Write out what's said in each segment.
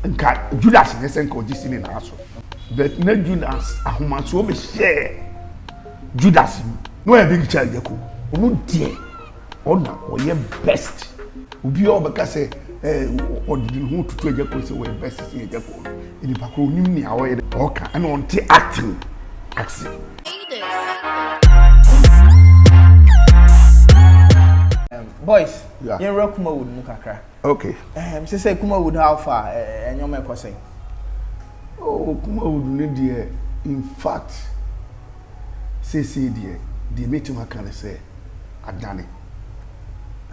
Nka Judas nyɛ sɛ nka ɔgye si ne nan so. But na Judas ahomasoɔ bɛhyɛɛ Judas mu. Na ɔyɛ big child yɛ ko. Ɔno deɛ ɔna ɔyɛ best. Obi a ɔbɛka sɛ ɛɛ ɔde ne ho tutu Agya Koo sɛ ɔyɛ best sɛ Agya Koo no, nipa koro onim nea ɔyɛ dɛ ɔka ɛna ɔnte acting ase. Boys, yeah. Yɛnwura Kumawood mu kakra. Okay. Sɛ sɛ Kumawood how far ɛnneɛma ɛkɔ sɛn? Oh, Kumawood no deɛ, in fact, seesei deɛ, deɛ mɛtumi aka ne sɛ adane.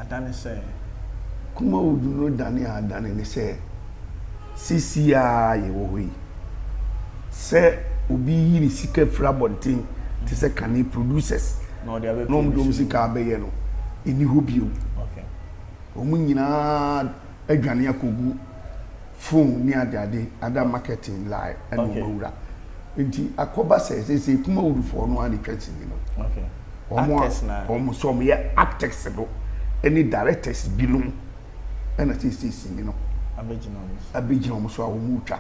Adane sɛ? Kumawood no dane a adane ne sɛ, seesei a yɛwɔ hɔ yi, sɛ obi yi ne sika firi abɔnten te sɛ kane producers na ɔde abɛ na wɔn de wɔn sika abɛyɛ no, ɛni hɔ bio. Wɔn nyinaa adwane akɔgu phone ne adeade ada marketing line ɛna wɔn awura. Nti akɔba sɛ seesei Kumawoodfoɔ no ara na etwa sini no. Wɔn a wɔn sɛ wɔn yɛ actors no ɛne directors binom ɛna seesei sini no abɛgyina wɔn so a wɔn retwa.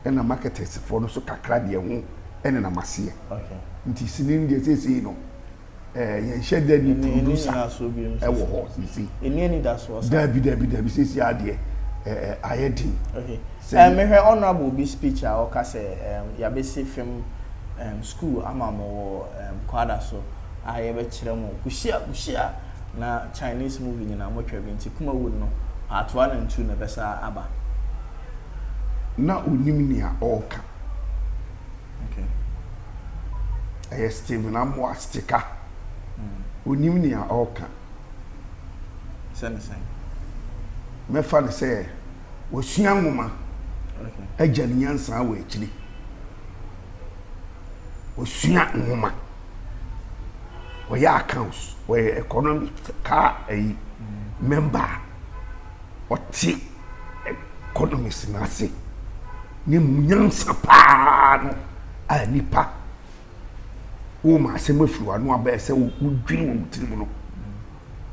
Ɛna marketers foɔ no so kakra deɛ ho ɛnenam aseɛ. Nti sini no deɛ seesei no ɛɛ yɛnhyɛ da ni producer ɛwɔ hɔ seesei. Ɛni anidasoɔ saa. Dabi dabi dabi, seesei adeɛ ɛɛ ayɛ den. Okay. Sɛ Mehwɛ honourable bi speech a ɔka sɛ yɛabɛsi film school ama mo wɔ Kwada so a yɛbɛkyerɛ mo kuhyia kuhyia na Chinese movie nyinaa motwa bi, nti Kumawood no part 1 and 2 na ɛbɛsa aba. Na onim nea ɔreka. Ɛyɛ Stephen Amoah Stika. Onim nea ɔreka. Sɛ ne sɛn? Mɛfa no sɛ wasua nwoma agya ne nyansa wɔ akyiri. Wasua nwoma. Ɔyɛ accounts, ɔyɛ economic kaa ayi member a ɔte economics n'ase. Ne mu nyansa paa no a nipa wɔn asɛm afiri wɔn ano abɛɛ sɛ wodwiri wɔn tirim no,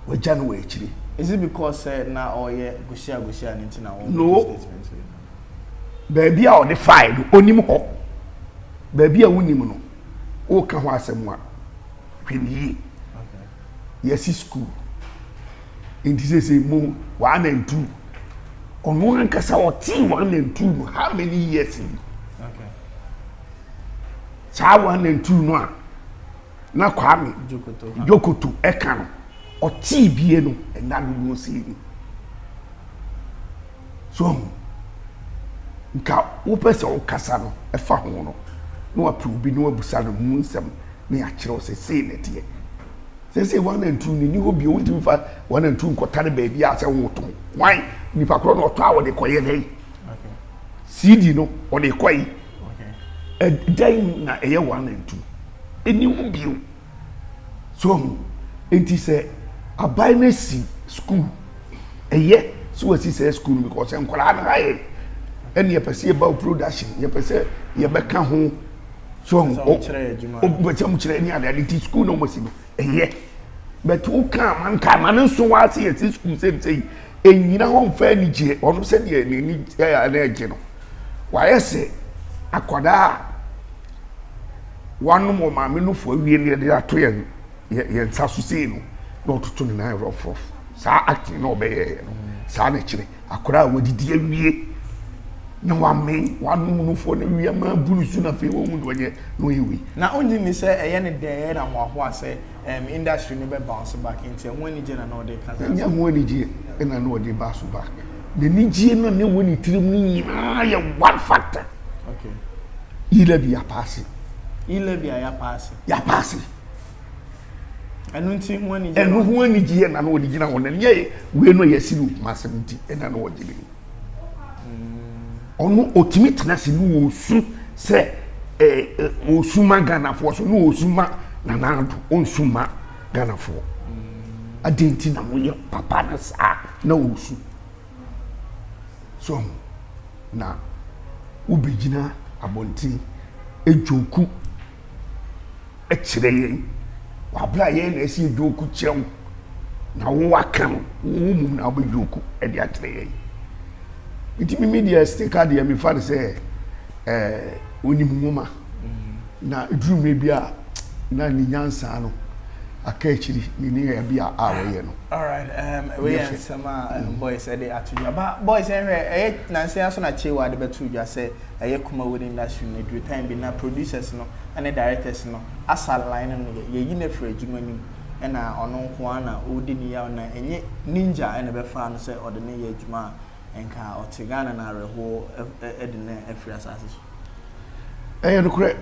wagya no wɔ akyiri. Is it because sɛ na ɔyɛ gosia gosia ne nti na wɔn No. statement yi? Baabi a ɔde fae no, onim hɔ. Baabi a wonim no, woka ho asɛm a, hwɛ ne yie. Yɛsi school nti sɛ mu 1 and 2, ɔno ankasa ɔtee 1 and 2 no how many years ni? Saa 1 and 2 no a na Kwame Jokoto. Jokoto ɛka no, ɔtee bie no ɛna dodoɔ sei ni so nka wopɛ sɛ wokasa no ɛfa ho no na wapɛ obi na wabusa no mu nsɛm na yɛakyerɛ wo sɛ sei na ɛteɛ. Sɛ 1 and 2 no ni hɔ bio, wontumi fa 1 and 2 nkɔtare baabi a sɛ wotɔn wan nipa korɔ na ɔtɔ a wɔde kɔyɛ dɛn? CD no ɔde kɔ yi ɛdɛn na ɛyɛ 1 and 2 ɛni hɔ bio so ho. Nti sɛ aban no si school, ɛyɛ sɛ wɔasi sɛ school no because nkwadaa no ha yɛ ɛne yɛpɛ sɛ yɛba wo production, yɛpɛ sɛ yɛbɛka ho so Sɛ ho. ɔmo kyerɛ adwuma. Ɔbɛ sɛ ɔmo kyerɛ ne adeade nti school na ɔmo asi no ɛyɛ, but woka ama nka ama ne nso wa ase yɛsi school sɛ yi ɛnyina hɔ mfa anigyeɛ. Ɔno sɛdeɛ n'ani ɛyɛ na ɛgye no, wayɛ sɛ akwadaa a wanom ɔmaame no fo awie ne yɛde ato yɛn nsa so sei no na ɔtoto ne nan rɔfrɔf. Saa acting na ɔbɛyɛɛ no saa na kyerɛ akwadaa a wadidi awie na wame wanom nufoɔ na wie ama abu ne so na afei wɔn mu de ɔnyɛ na ɔyɛ wei. Na onnyi ni sɛ ɛyɛ ne dɛn ɛyɛ na ahoahoa sɛ industry no bɛ bounce back, nti ɛho anigye na ɔde ka Ɛnyɛ ho anigyeɛ ɛna na ɔde ba so back. N'anigyeɛ no a ne wɔ ne tirim no nyinaa yɛ one factor. E-levy apaase. E-levy a yɛapaase. Yɛapaase. Ɛno nti ho anigye. Ɛno ho anigyeɛ na na ɔde gyina hɔ na nyɛ wei no yɛsi no Kumase no nti ɛna na ɔgye ne ɔno ɔtumi tena ase ne wɔsu sɛ ɛɛ ɛ wɔsu ma Ghanafoɔ so ne wɔsu ma Nana Addo, ɔnsu ma Ghanafoɔ adi nti na wɔyɛ papa no saa na wɔsu so na wobɛgyina abɔnten edwoku ɛkyerɛ yɛn wabla yɛn na ɛsi edwoku kyerɛ wo na wo aka no wo mum na wobɛdwoku ɛde akyerɛ yɛn. Nti mimi deɛ sika deɛ mefa no sɛ ɛɛ onim nwoma na eduru mmerɛ bi a na ne nyansa no aka akyiri ne nneyɛɛ bi a a ɔyɛ no. Alright, um, wei yɛ nsɛm a um, boys ɛde ato dwa. Ba boys ɛhwɛ ɛyɛ nansa yi aso na Chewa de bɛto dwa sɛ ɛyɛ Kumawood industry no eduru time bi na producers no ɛne directors no asa line no yɛ yɛyi no afiri adwuma no mu ɛna ɔno nko ara na ɔredi ne yaw na ɛnyɛ Ninja ɛna ɛbɛfaa no sɛ ɔde no yɛ adwuma a nka ɔte Ghana na awerɛhoɔ ɛde no afiri asase so. Ɛyɛ nokorɛ,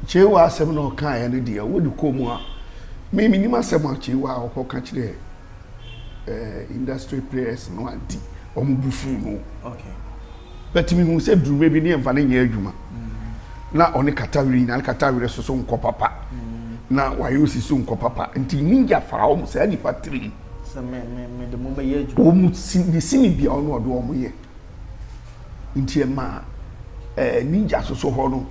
Kyeewa asɛm na ɔkaeɛ no deɛ wode kɔ mu a, me menim asɛm a Kyeewa a ɔkɔka kyerɛɛ eh, industry players no anti wɔn bu fuu no. Okay. But mehu sɛ duruma bi ne yɛmfa no nyɛ adwuma. Na ɔne katawere nyinaa ne katawere soso nkɔ papa. Na wayɛ osi so nkɔ papa. Nti ninja faa wɔn saa nipa tiri. Sɛ me me me de mo bɛyɛ adwuma. Wɔn si ne sini bia ɔno ɔde wɔn yɛ. Nti ɛmaa ɛɛ ninja soso hɔ no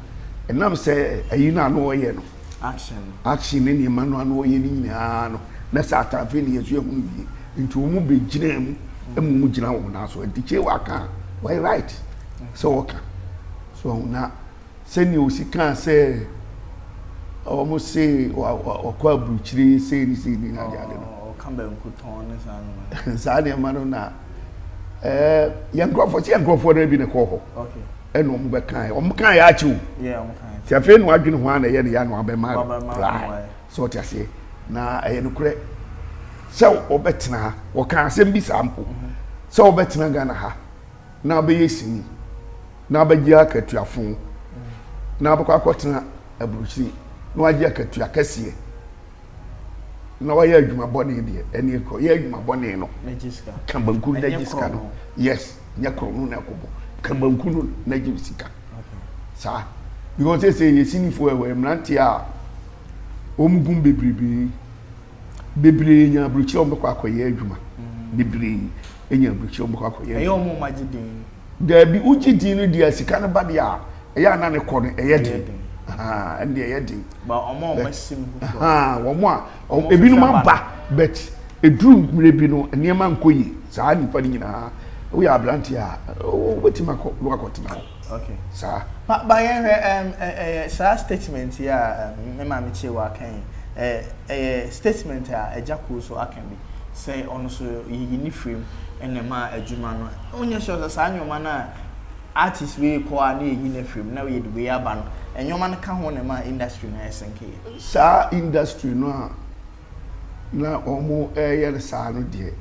ɛnam sɛ ɛyi no ano ɔyɛ no action action ne nneɛma no ano ɔyɛ ne nyinaa no na sɛ atamfe ne yɛso yɛhunu bie nti wɔn mu bɛgyina mu ɛmu mu gyina wɔn nan so nti kyɛ waka a wɔyɛ right sɛ wɔka so na Sɛnea osi kaa sɛ wɔn se ɔkɔ aburukyire sei ne sei ne ade ade no. Ɔka banku tɔn ne saa nneɛma no. Saa nneɛma no na ɛɛ yɛn nkurɔfoɔ sɛ yɛn nkurɔfoɔ no bi na ɛkɔɔ hɔ. Ɛna wɔn bɛka yɛ wɔn ka yɛ akyi o. Ti afei na wadwene ho a na ɛyɛ ne ya na wabɛma reply sɛ ɔte aseɛ na ɛyɛ nokorɛ sɛ ɔbɛtena ha wɔka asɛm bi saa mpo sɛ ɔbɛtena Ghana ha. na abɛyɛ sini na abɛgye akatua fo na abɛkɔ akɔtena aburokyire na wagye akatua kɛseɛ na wayɛ adwuma bɔne deɛ ɛne kɔ yɛ adwuma bɔne no ka banku no na gye sika no yes nyɛ korɔ no na ɛkɔbɔ ka banku no na gye sika saa because sɛ sɛ yɛ sinifoɔ ɛwɔ mmeranteɛ a wɔn gum bebrebe bebree nya aburokyire a wɔbɛkɔ akɔyɛ adwuma bebree nya aburokyire a wɔbɛkɔ akɔyɛ adwuma. Ɛyɛ wɔn a wɔagye din. Daabi, wogye din no deɛ sika no ba deɛ a, ɛyɛ a na ne kɔ no ɛyɛ den. Ɛno deɛ ɛyɛ den. Ba wɔn a wɔasi mu foforɔ. Wɔn a ebinom aba but eduru mmerɛ bi no nneɛma nkɔ yie saa nipa no nyinaa woyɛ aberanteɛ a wobɛtumi akɔ na wakɔtena hɔ. Okay. Saa. Ba ba yɛn hwɛ ɛm ɛyɛ saa statement yi a me maame Kyewa aka yi ɛ ɛyɛ statement a Agya Koo so aka bi sɛ ɔno so yɛyi ne firi mu ɛna ɛma adwuma no wonyɛ sure sɛ saa nneɛma no a artist wei kɔ a na yɛyi no afiri mu na yɛde wei aba no nneɛma no ka ho na ɛma industry no ɛsenkeeɛ. Saa industry no a na wɔn ɛyɛ no saa no deɛ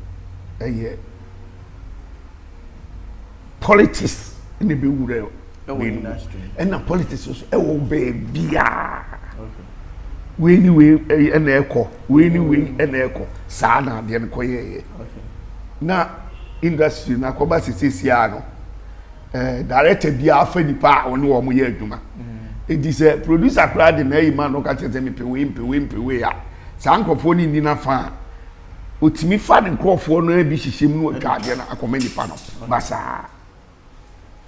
ɛyɛ. Politics na ɛbɛwura wei no mu ɛna politics nso ɛwɔ baabiara wei ne wei ɛna ɛkɔ wei ne wei ɛna ɛkɔ saa na adeɛ no kɔyɛɛyɛ na industry no akɔba sesiesie a no ɛɛ director biara fa nipa a ɔne wɔn yɛ adwuma eti sɛ producer koraa de n'ayi ma no ka kyerɛ sɛ mepɛ wei mpɛ wei mpɛ wei a saa nkurɔfoɔ no nni n'afa a. Ɔtumi fa ne nkurɔfoɔ no ara bi hyehyɛ mu na ɔtwa adeɛ no akɔma nipa no basaa.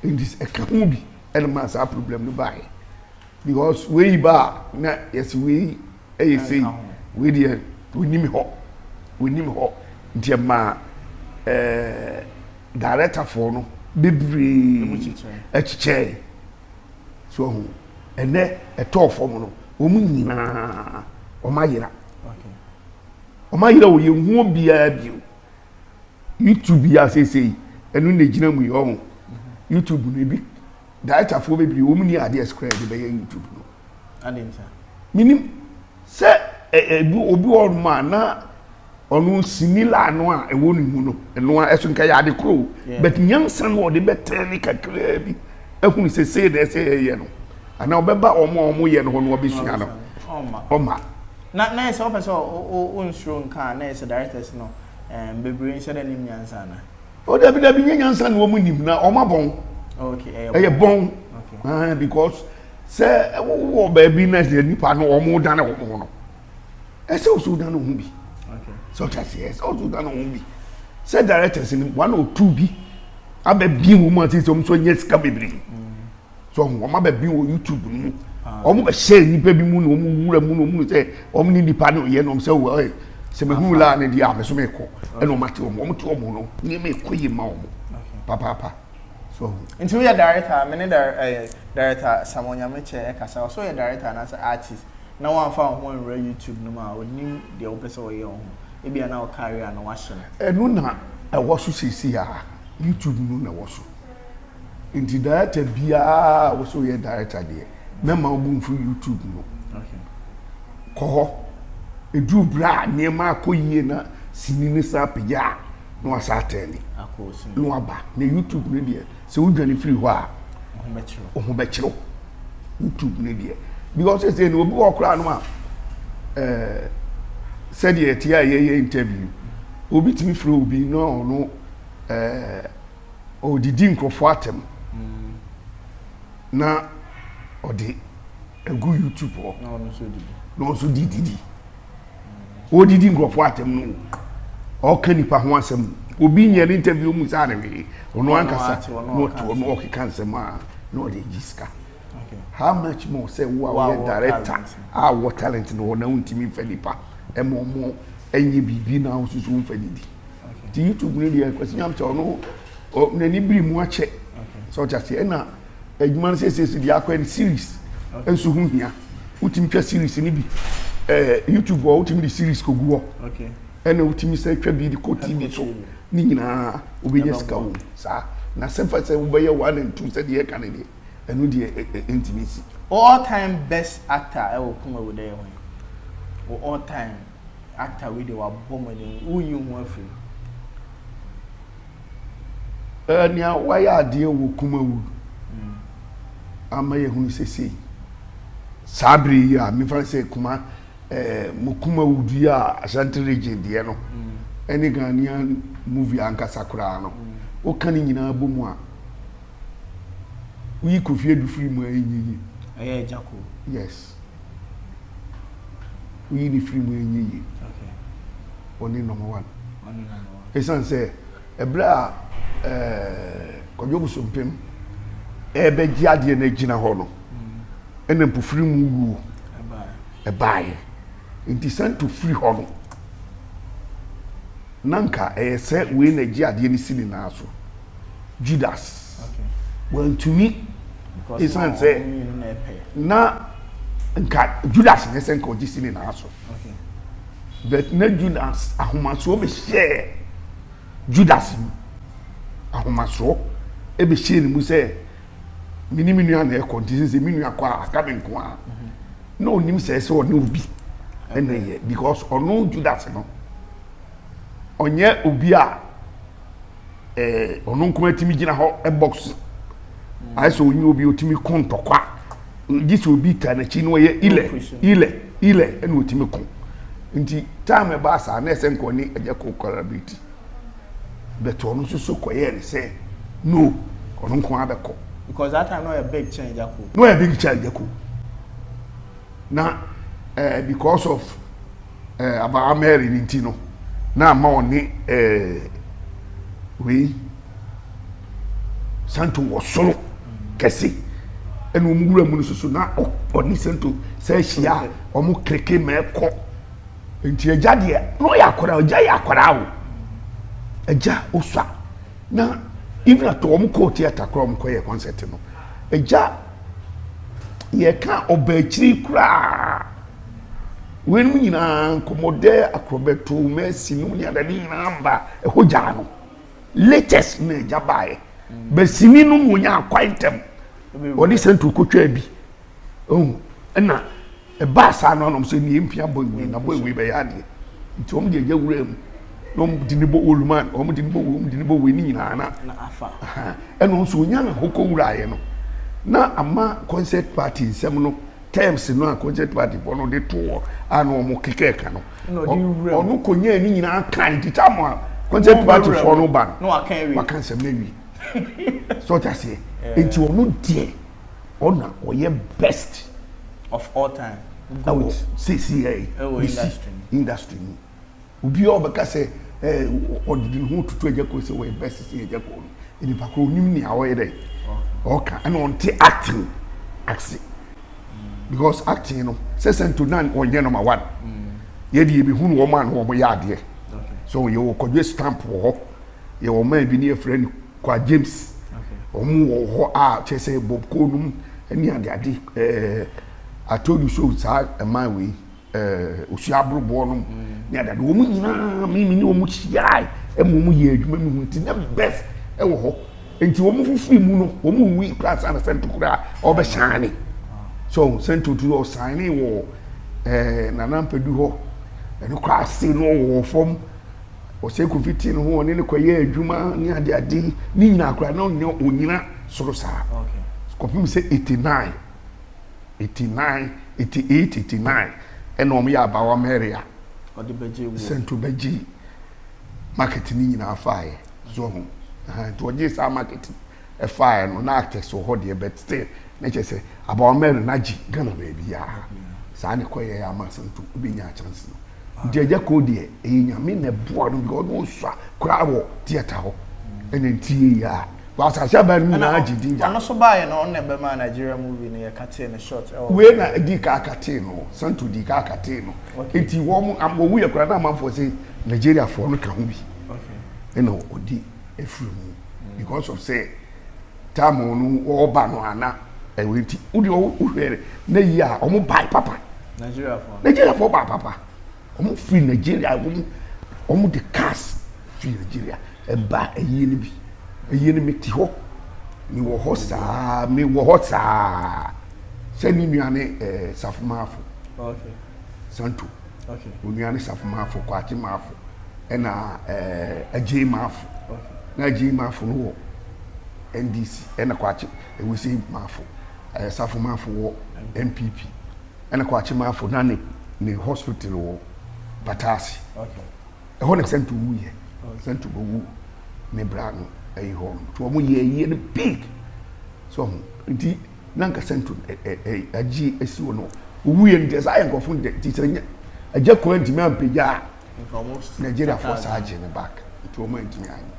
Nti ɛka ho bi ɛna maa saa problem no baeɛ. Because wei ba a na yɛsi wei ɛyɛ sei, wei deɛ onim hɔ, onim hɔ. Nti ɛmaa ɛɛ directorfoɔ no bebree ɛkyekyɛɛ. So ɔho ɛnɛ ɛtɔɔ fam no wɔn nyinaa wɔn ayera. Wɔn ayera o, yɛnhu obiara bio. YouTube yi a seesei ɛno na egyina mu yi ɔho. YouTube no ebi directorfoɔ bebree wɔn ni adeɛ koraa yɛde bɛyɛ YouTube no. Menim sɛ ebi obi wɔ hɔnom a na ɔno sini la no a ɛwɔ ne mu no ɛno a ɛso nka yɛ ade koro but nyansa no ɔde bɛtɛn ne kakraa bi ehunu sɛ sei na ɛsɛ yɛyɛ no anaa ɔbɛba wɔn a wɔyɛ no hɔ no ɔbɛsua no ɔma. Na na yɛ sɛ wopɛ sɛ wo nsuro nka a na yɛ sɛ directors no ɛɛm bebree nhyɛ da nim nyansa anaa? Oh dabi dabi nyɛ nyansa na wɔn nim na wɔn abɔn. Okay ɛyɛ bɔn. Ɛyɛ bɔn. Okay. Because sɛ wowɔ baabi na sɛ nipa no wɔn dane wɔn ho no ɛsɛ wɔn so dane wɔn ho bi. Okay. Sɛ ɔte aseɛ ɛsɛ wɔn so dane wɔn ho bi sɛ directors no one or two bi abɛ bi wɔn mu ase sɛ wɔn nso nyɛ sika bebree. Mm. So ɔho wɔn aba bi wɔ YouTube no mu. Wɔn bɛ hyɛ nipa bi mu na wɔn wura mu na wɔn sɛ wɔn ne nipa no yɛ na wɔn sɛ wɔ ɛ sɛ mɛ hu laa ne deɛ a mɛ so mɛ kɔ ɛna wɔn ate wɔn wɔn te wɔn no nneɛma ɛkɔ yie ma wɔn papaapa. So Nti woyɛ director a, me ne eh, director Samuel Nyamekyɛ ɛkasa, ɔsɛ woyɛ director anaasɛ artist na woamfa wo ho anwura YouTube no mu a, ɔnim deɛ wopɛ sɛ ɔyɛ wo ho. Ebia na wo career no wahye no. Ɛno na ɛwɔ so seesei a, YouTube no na ɛwɔ so. Nti director biara a wosɛ woyɛ director deɛ, mɛma wo bo mfiri YouTube no. Kɔ hɔ. Ɛduru berɛ a nneɛma akɔ yie na sini no san apagya a, na wasa atɛne na waba. Na YouTube no deɛ, sɛ wodwane firi hɔ a, wo ho bɛkyerɛ wo. YouTube no deɛ, because sɛ no obi wɔ koraa no a, ɛɛ sɛdeɛ ɛte a yɛyɛ interview, obi tumi frɛ obi na ɔno ɛɛ ɔdidi nkurɔfoɔ atɛm na ɔde agu YouTube hɔ na ɔno nso di didi. Ɔredidi nkurɔfoɔ atɛm no o, ɔreka nipa ho asɛm obi nyɛ ne interview mu saa ne hwee, ɔno ankasa na ɔte hɔ na ɔkeka nsɛm a na ɔde gye sika. How much more sɛ wo a woyɛ director a wɔ talent no hɔ na wontumi mfa nipa ɛma ɔmo ɛnyɛ biribi na wo nso so womfa didi. Nti YouTube no deɛ Kwasi Nyamkyɛ ɔno n'ani biri mu akyɛ sɛ ɔte aseɛ ɛna adwuma no sɛsɛ so deɛ akɔyɛ no series nso ho hia wotumi twa series no bi ɛɛ youtube hɔ wotumi de series kɔgu hɔ ɛna wotumi sɛ twa bi de kɔ tv so ne nyinaa wobɛnya sika wɔ mu saa na sɛ fa sɛ wobɛyɛ one and two sɛdeɛ ɛka no deɛ ɛno deɛ ɛntumi nsi. Wo all time best actor ɛwɔ Kumawu dɛ yɛ hwan? Wo all time actor wei deɛ wabɔ mmɔden wonyi wo ho afiri mu. Ɛɛ nea wayɛ adeɛ wɔ Kumawu ama yɛhunu sɛ sei saa bere yi a mefa no sɛ kuma ɛɛ mo Kumawu yi a Ashanti region deɛ no ɛne Ghanaian movie ankasa koraa no woka ne nyinaa bɔ mu a woyi Kofi Adu firi mu a ɛnyɛ yie. Ɛyɛ Agya Koo. Yes. Woyi ne firi mu a ɛnyɛ yie. Ɔne number one. Ɛsiane sɛ ɛberɛ a ɛɛ Kwadwo Bosompem ɛrebɛgye adeɛ no agyina hɔ no ɛna mpofiri mu wuo ɛbaeɛ. Nti Santo firi hɔ no na nka ɛyɛ sɛ wei na ɛgye adeɛ no si ne nan so. Judas. Wantumi ɛsiane sɛ na nka Judas nyɛ sɛ nka ɔgye si ne nan so. But na Judas ahomasoɔ bɛhyɛɛ Judas mu. Ahomasoɔ bɛhyɛɛ ne mu sɛ me ne me nua na ɛkɔ nti sɛ me nua kɔ a aka me nko a. Na ɔnim sɛ sɛ ɔne obi ɛna yɛ because ɔno Judas no ɔnyɛ obi a ɛɛ ɔno nko atumi gyina hɔ box ayɛ sɛ ɔnyɛ obi ɔtumi ko ntɔkwa gye sɛ obi ta n'akyi na ɔyɛ ilɛ ilɛ ilɛ ɛna ɔtumi ko nti time ɛbaa saa na ɛsɛ nka ɔne agya kɔ collaborate but ɔno nso so kɔyɛɛ ne sɛ no ɔno nko ara bɛkɔ. Because that time na ɔyɛ big kyɛn agya ko. Na ɔyɛ big kyɛn agya ko. Na eh, because of eh, abaa Mary ne nti no na ama ɔne eh, wei Santo wɔ soro kɛse ɛna wɔn wura mu no soso na ɔne Santo sɛ ahyia a wɔn keke ma ɛkɔ nti agya deɛ na ɔyɛ akwadaa agya yɛ akwadaa o agya osua na even at wɔn kɔɔ theatre koraa wɔn kɔ yɛ concert no agya yɛka ɔba akyiri koraa. Weinom nyinaa nkɔmmɔdɛ, akorɔbɛto, mɛsi nom ne adade nyinaa mba ɛhɔ gyaa no. Latest na agya baeɛ. Bɛsini no na ɔnya akwae ntɛm. Ɔde sɛnto kɔtwaa bi. Ɔhu ɛna ɛbaa saa no anom sɛ nie mpia bɔ wei na bɔ wei bɛyɛ adeɛ. Nti wɔn de agya wuraa mu na wɔn de ne bɔ oluman, wɔn de ne bɔ wei, wɔn de ne bɔ wei ne nyinaa na. Ɛna nso ɔnya ne ho kɔwuraeɛ no na ama concert party nsɛm no terms no a concert party fɔ no de to hɔ a na wɔn keka ɛka no ɔno kɔnyaa ne nyinaa kan nti tam a concert party fɔ no ba no waka nsɛm no awie sɛ ɔte aseɛ nti ɔno deɛ ɔna ɔyɛ best of all time ɛwɔ sisi yɛ industry mu. Obi a ɔbɛka sɛ ɛɛ ɔde ne ho tutu agya koo sɛ ɔyɛ best sɛ agya koo no, nipa koro onim nea ɔyɛ dɛ ɔka ɛna ɔnte acting ase because acting no sɛ sɛnto nan ɔnyɛ number one yɛ de ebi hunu wɔn a na wɔn yɛ adeɛ so yɛ wɔ kɔdwe stamp wɔ hɔ yɛ wɔ man bi ne yɛfrɛ no kwa James. Wɔn wɔ hɔ a kyerɛ sɛ Bob Cole nom ne adeade ɛɛ I told you so saa ɛman wei ɛɛ osua aboroboɔ nom ne adeade wɔn nyinaa mi mi ne wɔn hyiae ɛma wɔn yɛ adwuma mi hu nti na best ɛwɔ hɔ nti wɔn fifiri mu no wɔn wui kura san na sɛnto kura ɔbɛhyɛn so sɛnto tu ɔsan wɔ ɛɛ Nana Mpadu hɔ ɛno kura ase no wɔ fam. Ɔsɛe Kofi tee ne ho ɔne no kɔyɛɛ adwuma ne adeade ne nyinaa koraa na ɔnyɛ onyina soro saa kɔpem sɛ 89 89 88 89 ɛna wɔn yɛ abawa Mary a sɛnto bɛgye market ne nyinaa faeɛ so ho nti ɔgye saa market ɛfaeɛ no na actors wɔ hɔ deɛ but still na kyerɛ sɛ abawa Mary no agye Ghana baabiara saa ne kɔyɛ ama sɛnto wobɛnya chance no Nti Agya Koo deɛ ɛyɛ Nyame na ɛboa no because ɔno ɔsua koraa wɔ theatre hɔ ɛna nti yɛ yie a wɔ asase aban no mu nyinaa gye din gya. Ɔno nso baeɛ no ɔno na ɛbɛmaa Nigeria movie no yɛ katee no short ɛwɔ. Wei na ɛdii kaa katee no, Santo dii kaa katee no. Nti wɔn wɔwu yɛ koraa na amanfoɔ sɛ Nigeriafoɔ no ka ho bi ɛna ɔdi afiri mu because of sɛ time no wɔba no ana ɛwɔ nti wode wohwɛ na yi a wɔn bae papa. Nigeriafoɔ baa papa. Wɔn firi Nigeria, wɔn wɔn de cars firi Nigeria ɛba ayie no bi. Ayie no mete hɔ, mewɔ hɔ saa, mewɔ hɔ saa. Sɛ ne nua ne ɛɛ eh, Safo Maafo. Okay. Santo. Okay. Onua ne Safo Maafo, Kwakye Maafo, ɛna ɛɛ eh, Agyei Maafo. Okay. Na Agyei Maafo no wɔ NDC, ɛna Kwakye Ewusi Maafo, ɛɛ eh, Safo Maafo wɔ NPP. Ɛna Kwakye Marfo na ne ne hospital wɔ Pataase. Ɛhɔ na Sɛnto wuiɛ. Sɛnto bɛwu ne bra no ɛyi hɔ no. Nti wɔn yɛ ayie no big. So ho nti na nka Sɛnto agye asi hɔ no. Owuiɛ no nti ɛsɛ ayɛ nkurɔfo dɛ nti sɛ nyɛ agya kura ntumi ampagya a Nigeriafoɔ saa gye no back nti wɔn antumi anyɛ.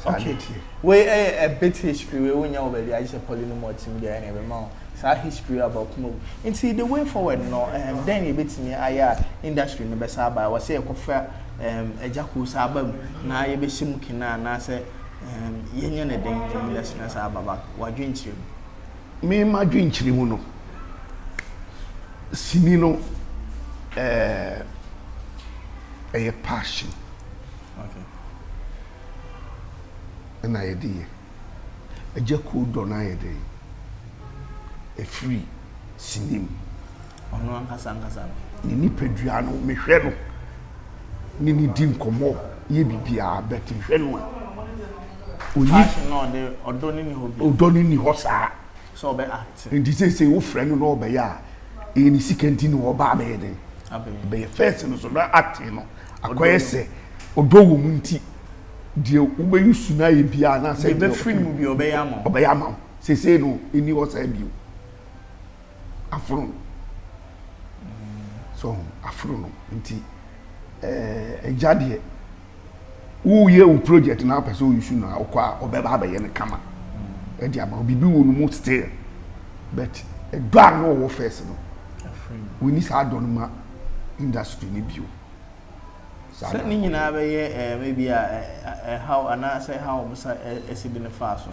Saa Okay. Wei ɛyɛ a bit history wei wonya wɔ baabi agye sɛ Poly no mu ɔtem deɛ ɛna ɛbɛma wo saa history about Kumawu. Nti the way forward no um, dɛn na yɛbɛtumi ayɛ a industry no bɛsa aba ɛwɔ sɛ yɛkɔfa um, agya koo saa aba mu na yɛbɛhyɛ mu kena anaasɛ um, yɛnyɛ ne den na industry no saa aba back wadwenkyerɛ mu. Me madwenkyerɛ mu no sini no ɛɛ ɛyɛ passion. Okay. na yɛde yɛ. Agya kuo dɔ no ayɛ dɛn? Ɛfiri sini mu. Ɔno ankasa ankasa no. Ne nipadua no, mehwɛ no ne ne di nkɔmmɔ yɛ biribiara but mehwɛ no a oyi Passion na ɔde ɔdɔ no ni hɔ bi. Ɔdɔ no ni hɔ saa. Sɛ ɔbɛ act. Nti seesei wofrɛ no na ɔbɛyɛ a ɛyɛ ne sika nti na ɔba abɛyɛ dɛn? Abɛyɛ. First no so na acting no akɔyɛ sɛ ɔdɔ wɔ mu nti. Deɛ wobɛyi su no ayɛ biara anaasɛ deɛ bɛfiri mu bi ɔbɛyɛ ama wo ɔbɛyɛ ama wo seesei no ɛni hɔ saa bio afono no so afono no nti ɛɛ agya deɛ woyɛ wo project na apɛ sɛ woyi su no a wokɔ a ɔbɛba abɛyɛ no kama ɛde ama wo biribi wɔ no mu still but ɛdɔ a na ɔwɔ first no wɔnni saa dɔ no ma industry no bio. Sɛ ne nyinaa bɛyɛ ɛɛm ebi a ɛhaw anaasɛ how wɔn sa ɛsi de no faa so.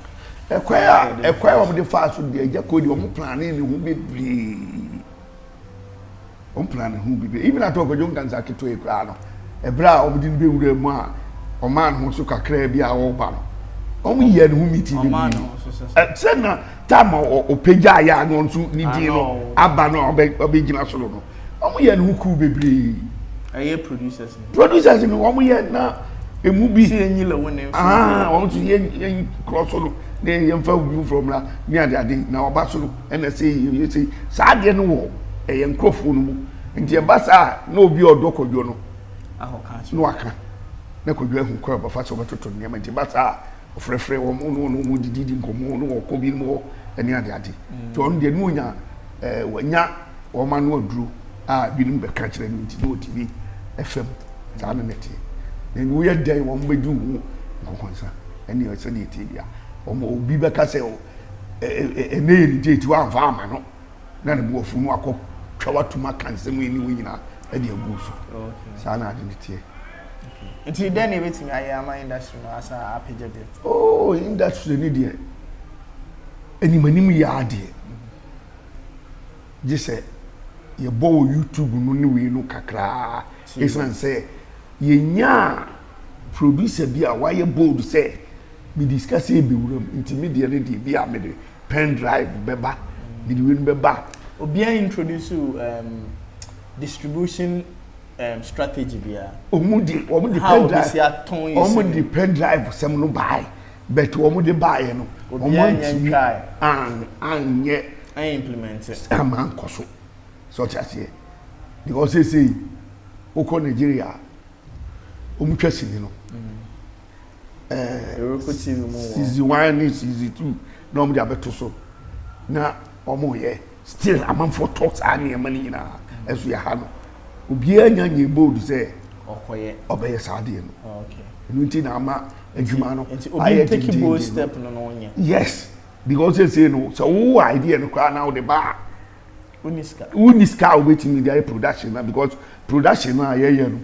Ɛkwan a ɛkwan a wɔde faa so deɛ agya kɔ deɛ wɔn plane ne ho bebree wɔn plane ne ho bebree even atɔ kwadwo nkansa ketewa yi koraa no ɛberɛ a wɔde no bɛwura mu a ɔmaa ne ho so kakraa bi a ɔreba no wɔn yɛ ne ho meeting bebree sɛ na time a ɔpagya ayɛ a na ɔno nso ne din no aba no a ɔbɛgyina soro no. Wɔn yɛ ne ho kuw bebree. Ɛyɛ producers no. Producers no wɔn yɛ na emu bi. Si enyi la wɔn nfi. Ah wɔn nso yɛ yɛn korɔ so no na yɛn fa obi foforɔ mmra ne ade ade na ɔba so no ɛna sɛ yɛ yɛ sɛ saa adeɛ no wɔ ɛyɛ nkorɔfoɔ no mu nti ɛba saa na obi a ɔdɔ kɔdwo no. Ahɔka na waka na kɔdwo ahu kwan ɔbɛfa so ɔbɛtoto nneɛma nti ɛba saa ɔfrɛfrɛ wɔn na wɔn wɔn didi di nkɔmɔ na wɔkɔ bi mu hɔ ɛne ade ade nti ɔno deɛ ne onya ɛɛ wɔnya. Wɔn ano aduro a binom bɛka kyerɛ no nti na ɔtumi fam. Saa na na ɛteɛ. Na woyɛ dɛn wɔn bɛdi wo ho nkɔnkɔnsa ɛne sɛdeɛ ɛteɛ bia. Wɔn obi bɛka sɛ ɛnɛ yɛ ne date wamfa ama no na ne bo afu no akɔ twa watum aka nsɛm yi ne wo nyinaa ɛde agu so. Saa na ade no teɛ. Nti dɛn na ebetumi ayɛ ama industry no asa apagya bio? Oh, industry ni deɛ. Animanim yɛ adeɛ. Gye sɛ yɛbɔ wɔ YouTube no ne wei no kakraa. Ɛsiane sɛ yɛnyaa producer bi a wayɛ bold sɛ mede sika sɛ ɛbɛwura mu nti me deɛ no deɛ bi a mede pen drive bɛba, mede wei no bɛba. Obiara introduce distribution strategy biara? Wɔn de how pen drive obesi atɔn yi wɔn sini. De pen drive sɛm no baae, but wɔn de baeɛ no wɔn Obiara nyɛ antumi ntwae. Anyɛ ɛn implement it. Ama nkɔ so sɛ ɔte aseɛ, because seesei wokɔ Nigeria a, wɔn twa sini no Eroko TV mu wɔ season one ne season two na wɔn de abɛto so na wɔn yɛ. Still amanfoɔ tɔ saa nneɛma no nyinaa. Ɛso yɛ ha no, obiara nya nye bold sɛ ɔkɔyɛ ɔbɛyɛ saa adeɛ no. Oh, okay. Ɛno nti na ama adwuma no Nti obi ayɛ take bold dendenden. step no na ɔnyɛ. Yes, because seesei no, sɛ wowɔ idea no koraa na wode ba a, Woni sika. Wonni sika a wobɛtumi de ayɛ production na, because production no a yɛyɛ no,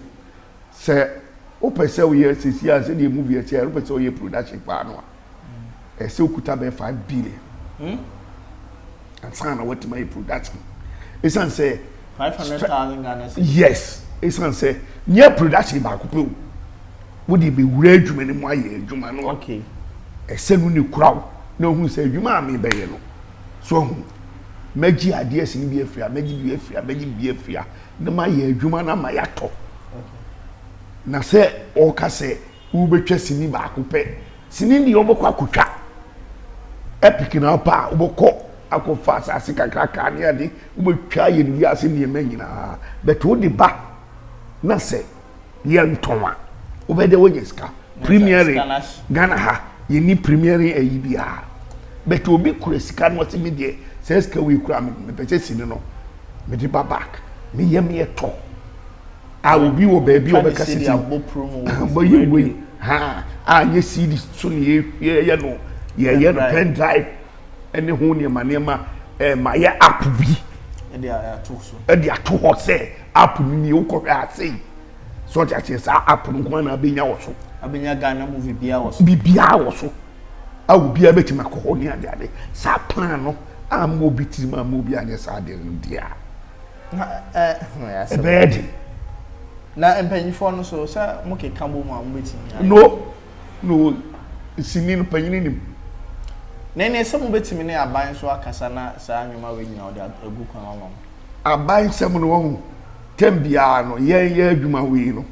sɛ wopɛ sɛ woyɛ sesi a, sɛdeɛ movie ɛkyɛ, wopɛ sɛ woyɛ production paa no a, ɛsɛ wokuta bɛyɛ 5 billion ansa na woatumi ayɛ production, ɛsiane sɛ 500,000 Ghana cedis? Yes, ɛsiane sɛ nyɛ production baako pɛ o, wode bɛwura adwuma no mu ayɛ adwuma no a, ɛsɛ no ne kura wo na ohun sɛ adwuma a mebɛyɛ no so, ɔho mɛgye adeɛ si no bi afiri a, mɛgye bi afiri a, mɛgye bi afiri a, na mayɛ adwuma no ama yɛatɔ. Na sɛ ɔka sɛ wobɛtwa sini baako pɛ, sini deɛ wobɛkɔ akotwa epic na wopɛ a, wobɛkɔ akɔfa asase kakraka ne ade, wobɛtwa ayɛ no wiase nneɛma nyinaa, but wode ba na sɛ yɛntɔn a, wobɛdɛ woanya sika premiering. Sika na hye. Ghana ha yɛni premiering ayi biara, but obi kura sika no, ɔte mi deɛ sɛ sika wei kura mi, mepɛ sɛ sini no mede ba back, meyɛ meyɛ tɔ a, obi wɔ baabi a Twa ne ɔbɛka CD sɛ abɔ promo wɔ bɔyɛ radio. Wei ha a nyɛ CD so ne yɛyɛ no, yɛyɛ no Pen drive. Pen drive ɛne ho nneɛma nneɛma, ma yɛ app bi ɛde ato so. Ɛde ato hɔ sɛ app no nie, wokɔhwɛ ase yi sɛ ɔte aseɛ, saa app no nko ara na abɛnya wɔ so. Abɛnya Ghana movie biara wɔ so. Biribiara wɔ so a obiara bɛtumi akɔ hɔ ne ade ade. Saa plan no amma obi tirim, amma obi anyɛ saa adeɛ no deɛ a, Na ɛɛ asɛm. Ɛbɛyɛ den. Na mpanyinfoɔ no so sɛ mo keka bɔ mu a, mo bɛtumi ayɛ? No, sini no panyini nim. Na ɛnɛ sɛ mo bɛtumi ne aban so akasa na saa nnwuma wei nyinaa ɔde agu kwan ama mo? Aban nsɛm no wɔho tɛm biara no, yɛn yɛ adwuma wei no,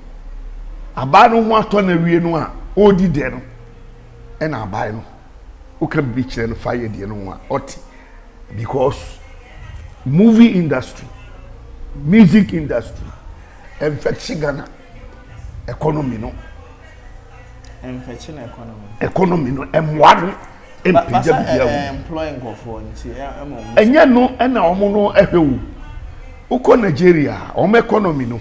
aban no ho atɔ na wie no a ɔredi dɛ no, ɛna aban no woka bibi kyerɛ no fa yɛ deɛ no ho a ɔte, because movie industry, music industry ɛmfɛkye Ghana economy no. Mfɛkye na economy. Economy no ɛmmoa no mpagya Basa biribiara wɔ mu. Employ nkurɔfoɔ nti ɛma ɔmo. Ɛnyɛ no ɛna wɔn no ɛhwɛ wo. Wokɔ Nigeria, wɔn economy no,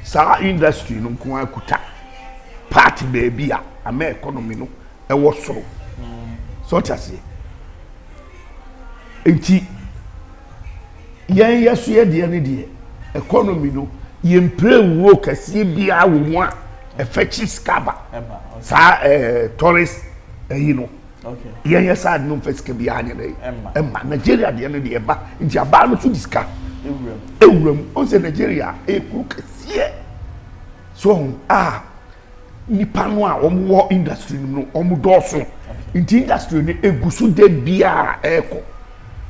saa industry no nko ara kuta part baabi a ama economy no ɛwɔ soro sɛ ɔte aseɛ. Nti yɛn yɛ so yɛ deɛ no deɛ, economy no yɛn mpire wuo kɛseɛ biara wɔ mu a ɛfɛkyi sika ba. Ɛba, okay. Saa tourist ɛyi no, yɛn yɛ saa de no nfɛ sika biara nyɛ dɛ. Ɛmma. Ɛmma. Nigeria deɛ no deɛ ɛba, nti abaa no so di sika ewura mu. Ewura mu. Ɔn sɛ Nigeria ɛyɛ kuro kɛseɛ so ɔho a nipa no a wɔn wɔ industry no mu no, wɔn dɔɔso, nti industry no egu so de biara ɛɛkɔ.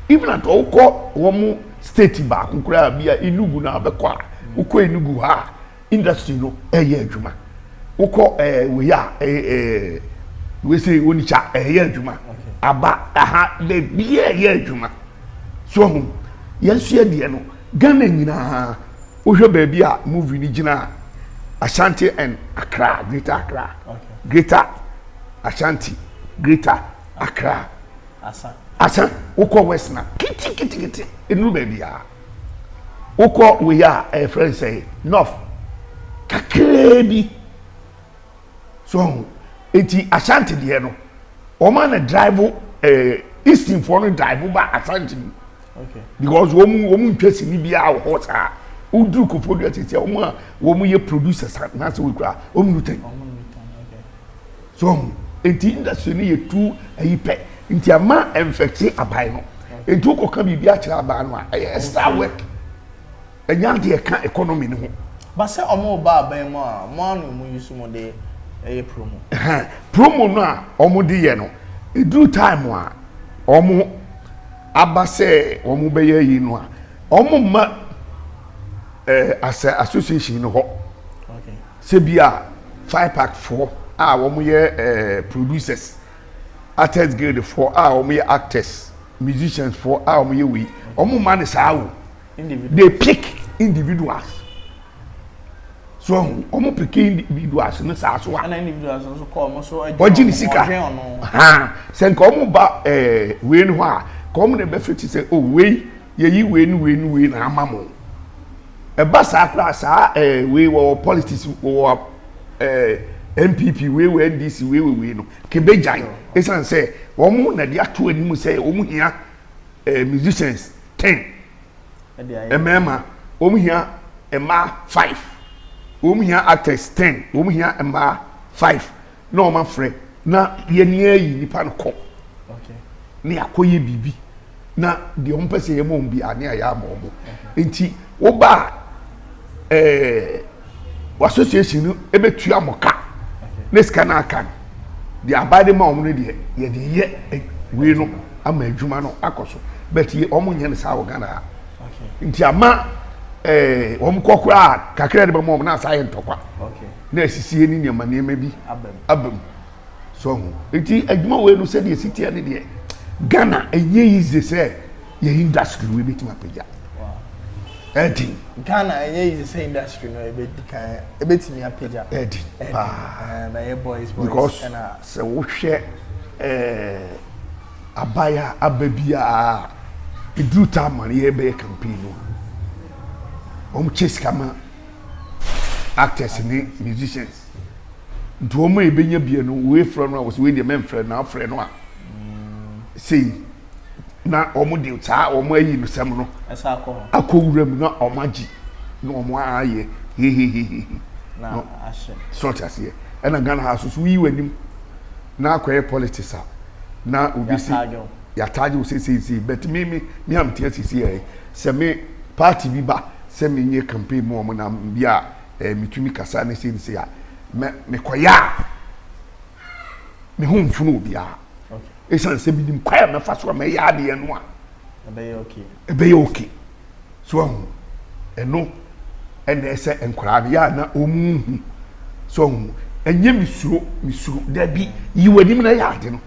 Even at ɔkɔ wɔn state baako koraa bi a, Enugu na abɛkɔ a, wokɔ Enugu ha a, industry no ɛyɛ adwuma. Wokɔ wei a ɛɛ ɛɛ wei sɛ Onitsha, ɛyɛ adwuma. Aba aha beebi a ɛyɛ adwuma so ɔho. Yɛn nso yɛ deɛ no, Ghana nyinaa wohwɛ baabi a movie no gyina a, Ashanti and Accra, Greater Accra, Greater Ashanti, Greater Accra. Asa. Asa. Wokɔ west na kitikiti enuru baabi a wokɔ wei a ɛyɛ fɛn sɛ north kakraa bi so ɔho. Eti Ashanti deɛ no, wɔn a na drive eastern foɔ no drive ba Ashanti mu because wɔn ntwa sini biara wɔ hɔ saa. Woduru Koforidua sisi a, wɔn a wɔn yɛ producers anaasɛ wɔkura wɔn nu tɛn Ɔmo nu tan, okay. So ɔho. Nti industry no yɛ too ayi pɛ nti ama ɛnfɛkte aban no. Nti wokɔka biribi akyerɛ aban no a ɛyɛ extra work. Ɛnyɛ adeɛ ɛka economy no ho. But sɛ ɔmo ba aban mu a, mo ano mo use mo de ɛyɛ promo. Promo no a ɔmo de yɛ no, ɛduru time a ɔmo aba sɛ ɔmo bɛyɛ ayi no a, ɔmo mma ɛɛ asɛ association no hɔ. Sɛ bi a FIPAG foɔ a wɔn yɛ ɛɛ producers, Artists Guild foɔ a wɔn yɛ actors, musicians foɔ a wɔn yɛ wei, wɔn mma no saa o. They pick individuals. So ɔho, wɔn pick individuals no saa so a. Ɛna individuals nso kɔ wɔn so ɛgye wɔgye ne sika. Haa sɛ nka wɔn ba ɛɛ wei no hɔ a, ka wɔn na ɛbɛfɛ ti sɛ o wei yɛyi wei ne wei ne wei na ama mo. Ɛba saa koraa saa ɛɛ wei wɔ politics wɔ ɛɛ NPP wei wɔ NDC wei wɔ wei no kebegyae esan sɛ wɔn na de ato anim sɛ wɔn hia ɛɛ musicians 10 mmarima wɔn hia mmaa 5 wɔn hia actors 10 wɔn hia mmaa 5 na wɔn afrɛ na yɛn ni ayi nipa no kɔ ne akɔyɛ biribi na deɛ wɔn pɛ sɛ yɛ ma wɔn bi a ne ayɛ ama wɔn nti woba a ɛɛ association no ebetua mo ka ne sika no aka no deɛ aban de ma wɔn no deɛ yɛde yɛ wei no ama adwuma no akɔ so but yɛ wɔn nyɛ no saa wɔ Ghana ha nti ama ɛɛ wɔn kɔ koraa kakra de bɛma wɔn na asa ayɛ ntɔkwa na asisie ne nneɛma nneɛma bi aba mu. So ho? Nti adwuma wei no sɛdeɛ ɛsi teɛ ne deɛ, Ghana ɛnyɛ easy sɛ yɛ industry wei bɛtumi apagya. Ɛden. Ghana ɛnyɛ easy sɛ industry no ɛbɛdi kan ɛbɛtumi apagya. Ɛden paa. Ɛyɛ boys boys. Because sɛ wohwɛ ɛɛ abaya aba biara ɛduru time a yɛbɛyɛ campaign no a wɔn kyɛ sika ma actors ne musicians. Nti wɔn a ebenya bie no, wei frɛ no a wɔsɛ wei deɛ mɛmfrɛ na afrɛ no a sei na wɔn de saa wɔn ayi no sɛm no akɔ wura mu na wɔn agye na wɔn ayɛ hehehehe na ahyɛ sɔɔte aseɛ. Ɛna Ghana ha so so woyi w'anim na akɔyɛ politics a na obi si yɛataagye wo seseesei but me me me a mete asisi yɛ sɛ me party bi ba sɛ menyɛ campaign mu wɔn na bi a eh, metumi kasa ne sei ne sei a, mɛ mekɔyɛ a, me ho mfono obiara. Esiane sɛ menim kwan a mɛfa so a mɛyɛ adeɛ no a, ɛbɛyɛ okay. So ahu, ɛno ɛna ɛsɛ nkwaraa no yɛ a na wɔn hu. So ahu, ɛnyɛ mesuro, mesuro, dabi, yi w'anim na yɛ ade no.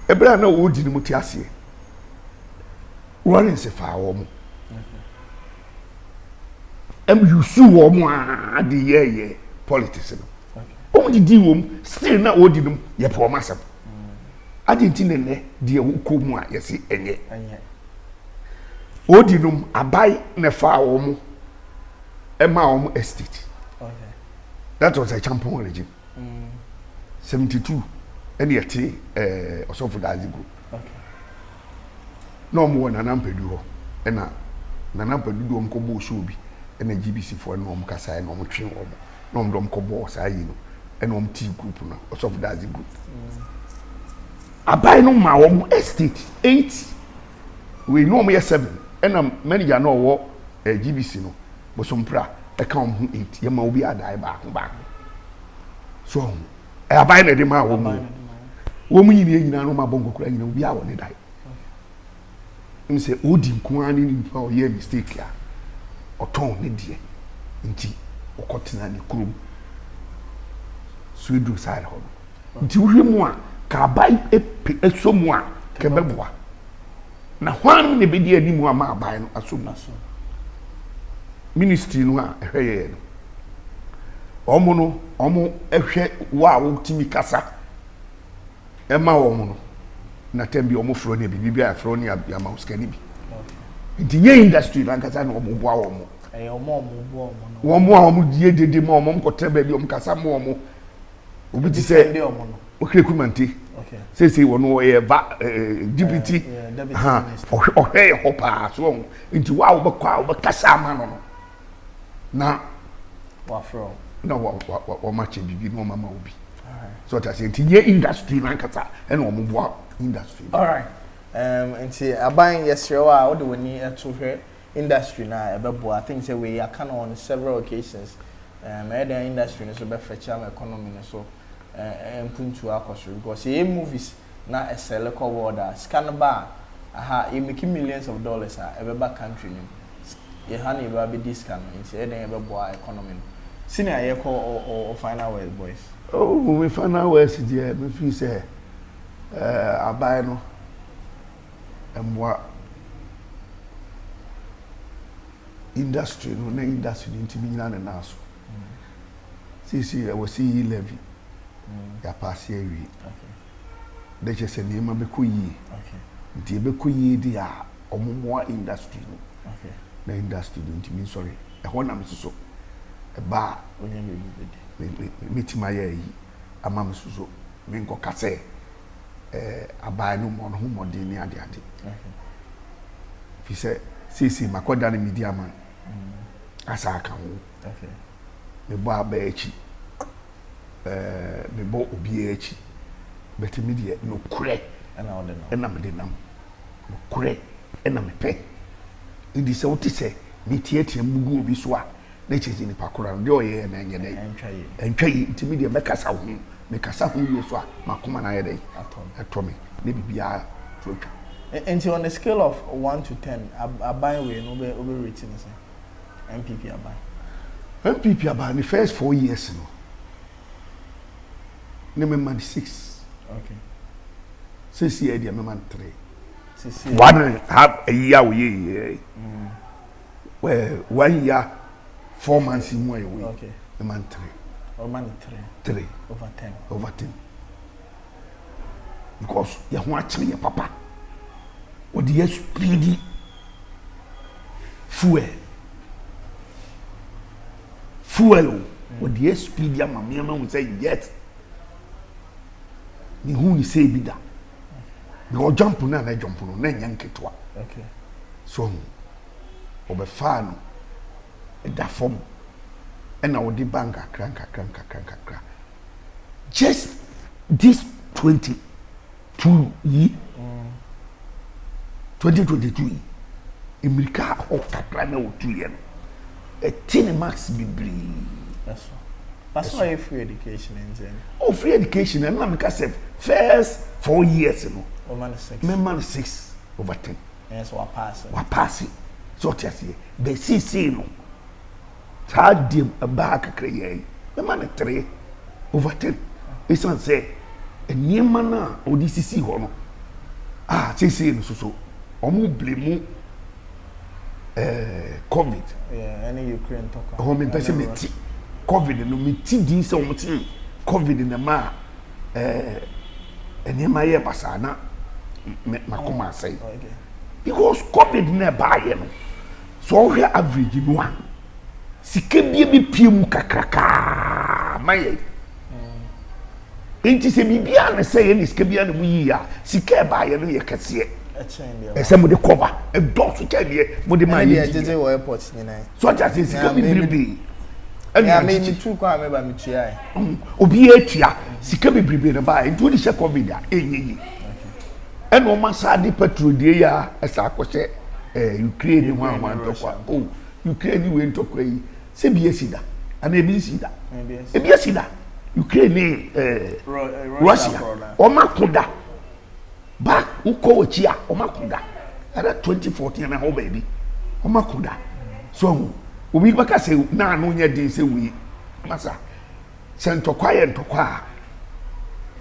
Ɛberɛ a na wɔredi no mo te aseɛ. Lawrence faa wɔn. Ɛm yusu wɔn aa de yɛɛyɛ politics no. Wɔn didi wɔm still na wɔdi nom yɛpɛ wɔn asɛm. Adi nti ne nnɛ deɛ wokɔ mu a yɛsi ɛnyɛ. Wɔdi nom aban na ɛfaa wɔn ɛmaa wɔn estate. That was a champon regime. 72 ɛna yɛte ɛɛ ɔsɔfo daadze group. Na wɔn wɔ Nana Ampadu hɔ ɛna Nana Ampadu de wɔn kɔ bɔɔ show bi ɛna GBC foɔ ɛna wɔn kasaeɛ na wɔn twe wɔn na wɔn de wɔn kɔ bɔɔ saa yi no ɛna wɔn tii group no ɔsɔfo daadze group. Aban no maa wɔn estate 8 wei na wɔn yɛ 7 ɛna manager na ɔwɔ ɛɛ GBC no Bosompra ɛka wɔn ho 8 yɛ ma obi adae baako baako so ɔho aban na ɛde maa wɔn mu wɔn nyinaa nyinaa no wɔn abɔ nkɔkora nyinaa obi a wɔ ne dae n sɛ odi nko ara ne nipa ɔyɛ mistake a ɔtɔn ne deɛ nti ɔkɔtena ne kurom so eduru side hɔ no nti wohwɛ mu a ka aban epe ɛsɔ mu a kɛbɛboa na hwan na ebedi anim ama aban no asɔ mu ministry no a ɛhwɛ yɛn no wɔn no wɔn hwɛ wo a wotumi kasa ɛma wɔn no na tɛm bi wɔn frɛ ne biribi bi a frɛ ne ama sika ne bi nti nyɛ industry nankasa na wɔn boa wɔn wɔn a wɔn die dede ma wɔn kɔtɛ baabi wɔn kasa ma wɔn obi ti sɛ Okraku Mante seesei wɔn ɔyɛ va ɛɛ deputy ha ɔhwɛ ɔhwɛ yɛ hɔ paa so wɔn nti wo a wɔbɛkɔ a wɔbɛkasa ama no no na wafrɛ na wa wa wɔn akyɛ biribi na wɔn ama obi. So ɔte aseɛ nti nyɛ industry no ankasa ɛna wɔn boa industry no. Alright um, nti aban yɛsrɛ wo a wode w'ani to hwɛ industry no a ɛbɛboa. I think sɛ wei yɛaka no on several occasions. Um, ɛyɛ dɛn industry no so bɛfɛkyɛ ama economy no so eh, mpuntuo akɔ soro because yɛyɛ movies na ɛsɛle kɔ world a sika no ba a aha yɛ make millions of dollars a ɛbɛba country no mu. Yɛ ha na yɛbɛba abɛdi sika no nti ɛyɛ dɛn ɛbɛboa economy no. Senior yɛkɔ o o final words boys. Oh me final words deɛ me feel sɛ eh, aban no mmoa industry no na industry no ntumi nyina ne nan so. Seesei ɛwɔ sɛ yi levy yɛapaase awie. Dɛ kyerɛ sɛ nneɛma bɛkɔ yie. Nti ɛbɛkɔ yie deɛ a wɔmmoa industry no na industry no ntumi nsɔre. Ɛhɔ na me soso ɛba a mɛtumi ayɛ ayi ama me soso menkɔka sɛ eh, aban no mmɔ no ho mmɔden ne adeade. Fi sɛ seesei makɔda no media man asa aka ho. Mebɔ aba akyi, eh, mebɔ obiara akyi. But me deɛ nokorɛ ɛna mede nam. Nokorɛ ɛna mepɛ. Nti sɛ wote sɛ meteatea mu gu obi so a, na kyerɛ sɛ nipa korɔ no deɛ ɔyɛɛ no ɛnyɛ dɛn? Ɛntwa yie. Nti me deɛ mɛkasa ho. Mekasa ho wie so a, m'akoma no ayɛ dɛn? Ɛtɔ me. Na biribiara to atwa. Nti on a scale of one to ten, aban wei no wobɛ wobɛ rate no sɛn? NPP aban. NPP aban ne first 4 years no, ne mema no six. Seesei deɛ mema no three. One and half a year oyɛ yɛ. 1 year 4 months mu a yɛwɔ yi, mema no three. Ɔma no three. Three. Over 10. Over 10. Because yɛn ho akyere yɛ papa. Wɔde yɛ speedy fuel. Fuel o. Wɔde yɛ speedy ama nneɛma hu sɛ yes. Ne hu ne sɛ ebi da. Because jump no a na jump no na ɛnyɛ nketewa. So ɔbɛfaa no ɛda fam ɛna wɔde ba nkakra nkakra nkakra nkakra. Just this 22 yi, 2022 yi, mmirika a hɔ kakra na wɔtu yɛ no, ɛte ne max bebree. Ɛso. Pastor ɔyɛ free education nti. Oh, free education ɛna meka sɛ first 4 years no. Ɔma no six. Mɛma no 6 over 10. Ɛyɛ sɛ wapaase. Wapaase sɛ ɔte aseɛ bɛ seesei no saa deɛ ɛbaa kakra yɛ yi, mɛma no 3 over 10 esan sɛ nneɛma no a ɔde sisi hɔ no a seesei no soso wɔn blame COVID. Ɛne Ukraine tɔkwa. Ɛhɔ mi mpɛ sɛ mi ti COVID no, mi ti din sɛ wɔn ti COVID na ma nneɛma yɛ basaa na mɛ makoma asɛe because COVID na ɛbaayɛ no sɛ ɔhwɛ average no a sika bie bi pie mu kakrakaa ma yɛ nti sɛ biribiara na sɛ yɛ ne sika biara na mu yi a sika ɛbaayɛ no yɛ kɛseɛ ɛsɛ mo de cover ɛdɔɔso kyɛn deɛ mo de maa yɛ di yɛ wɔ airport nyinaa so ɔte ase sika bebrebe. Ɛna mi mi tu kwan mi ba mi tua yɛ. Obi yɛ tua sika bebrebe na baa nti o de hyɛ COVID a ɛnyɛ yie ɛna wɔn asa de petrol die yɛ a ɛsa akɔhyɛ Ukraine ne ho ahoa ntɔkwa o Ukraine ne wei ntɔkwa yi sɛ bi esi da ana ebi nsi da ebi esi da Ukraine ne Russia wɔn ako da back wokɔ wɔ akyi a wɔn ako da ɛdɛ 2014 ɛna hɔ baabi wɔn ako da so ɔho obi bɛka sɛ naanu nyɛ den sɛ wei masa sɛ ntɔkwa yɛ ntɔkwa a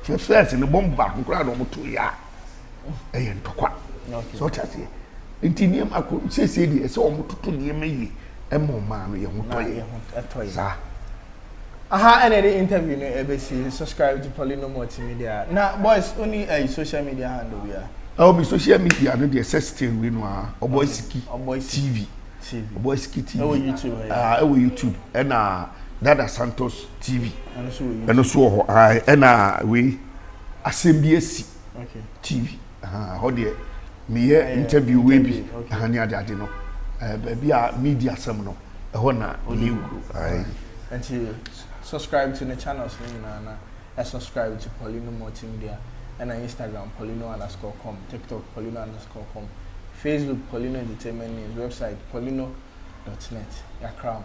fɛfɛɛsɛ ne bɔmbu baako koraa na wɔn to yɛ a ɛyɛ ntɔkwa sɛ ɔte aseɛ nti nneɛma ko siesie deɛ ɛsɛ wɔn toto nneɛma yie ɛma ɔmaa no yɛ ho tɔ yɛ saa. Aha ɛna ɛde interview no ɛbɛsi. Subscribe to Poleeno Multimedia. Na boys oni ɛyi social media handle bi a? Ɛwɔ mi social media no deɛ sɛ still wei no a Ɔbɔsiki TV. Ɔbɔsiki TV. Ɛwɔ YouTube. Ɛwɔ YouTube ɛna Dada Santos TV. Ɛno nso wɔ hɔ ɛna wei asɛm bi esi TV hɔ deɛ meyɛ interview wei bi ne ade ade no baabi a media asɛm no ɛhɔ na mewuro. Nti subscribe to the channels no nyinaa na. Subscribe to Paulino Multimedia ɛna Instagram Paulino underscore com, TikTok Paulino underscore com, Facebook Paulino Entertainment News, website paulino dot net. Yɛakra mo.